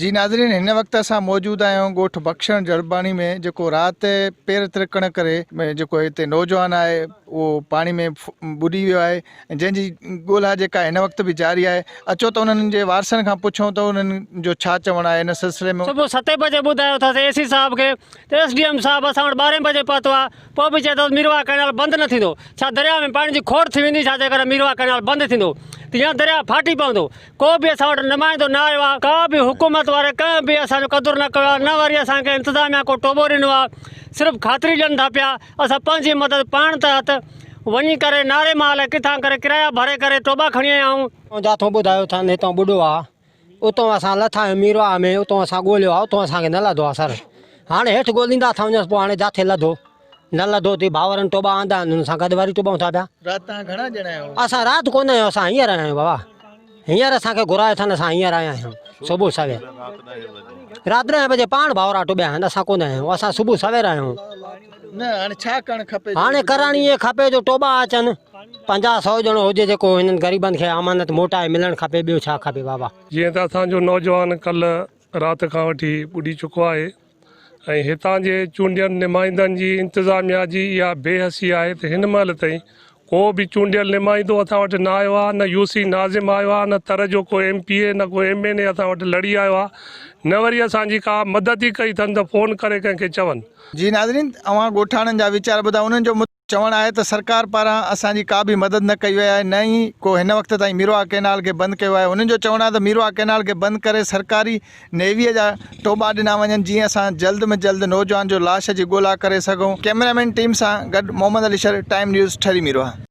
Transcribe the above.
جي ناظرين هن وقت اسان موجود آهيون ڳوٺ بخشڻ جڙباڻي ۾ جيڪو رات پير ترڪڻ ڪري جيڪو هتي نوجوان آهي اهو پاڻي ۾ ٻڏي ويو آهي ۽ جنهن جي ڳولا جيڪا هن وقت به جاري آهي اچو ته انهن جي وارثن کان پڇون ته انهن جو ڇا چوڻ آهي ان سلسلي ۾. صبح ستين بجي ٻڌايو اٿس اي سي صاحب کي ته ايس ڊي ايم صاحب اسان وٽ ٻارهين بجي پهتو آهي پوء به چئي ٿو ته ميرواهه ڪئنال بند نه ٿيندو ڇا درياء ۾ پاڻي جي کوٽ ٿي ويندي ڇا جيڪڏهن ميرواهه ڪئنال بند ٿيندو ته يا درياء ڦاٽي پوندو ڪو به اسان وٽ نمائندو نه آيو آهي، ڪا به حڪومت واري ڪنهن به اسان جو قدر نه ڪيو آهي، نه وري اسان کي انتظاميا ڪو ٽوٻو ڏنو آهي، صرف خاطري ڏين ٿا پيا، اسان پنهنجي مدد پاڻ تحت وڃي ڪري ناري مان الائي ڪٿان ڪري ڪرايا ڀري ڪري ٽوٻا کڻي آيا آهيون. جاٿون ٻڌايو اٿن هتان ٻڏو آ اتون اسان لٿا آهيون ميرواهه ۾ اتون اسان ڳوليو آ اتون اسان کي نه لڌو آ سر هاڻي هيٺ ڳوليندا ٿا وڃونس پوء هاڻي جاٿي لڌو نه لڌو ٿي ڀائرن ٽوٻا آندا آهن انهن سان گڏ وري ٽوٻائون ٿا پيا. رات توهان گهڻا ڄڻا آهيو؟ اسان رات ڪونه آهيون اسان هينئر آيا آهيون بابا هينئر اسان کي گهرايو اٿن اسان هينئر آيا آهيون صبح سوير رات ڏهين بجي پاڻ ڀائرا ٽوٻيا آهن اسان ڪونه آيا آهيون اسان صبح سوير آيا آهيون. نه هاڻي ڇا ڪرڻ کپي؟ هاڻي ڪرڻ ائين کپي جو ٽوٻا اچن پنجاهه سئو ڄڻو هجي جيڪو هنن غريبن کي امانت موٽائي ملڻ کپي ٻيو ڇا کپي بابا. جيئن ته اسان جو نوجوان ڪلهه رات کان وٺي ٻڏي چڪو آهي ۽ هتان جي چونڊيل نمائندن جي انتظاميا جي اها بي حسي آهي ته هن مهل تائين ڪو به چونڊيل نمائندو اسان وٽ نه آيو آهي نه يو سي ناظم آيو آهي نه تر جو ڪو ايم پي اي نه ڪو ايم اين اي اسان وٽ لڙي آيو آهي نه وري اسان جي ڪا مدد ئي ڪئي اٿن ته فون ڪري ڪنهن کي چون. جي ناظرين اوهان ڳوٺاڻن جا ويچار ٻڌا انهن جو چوڻ آهي ته سرڪار پاران اسان جي ڪا به مدد نه ڪئي وئي آهي نه ئي ڪو هن وقت تائين ميرواهه ڪئنال کي بند ڪيو آهي هنن جو چوڻ آهي ته ميرواهه ڪئنال کي بند ڪري سرڪاري نيوي جا ٽوٻا ڏنا وڃن جيئن اسان جلد ۾ جلد نوجوان جو لاش جي ڳولا ڪري سگهون ڪئميرامين ٽيم سان گڏ محمد علي شر ٽائيم نيوز ٺري ميرواهه.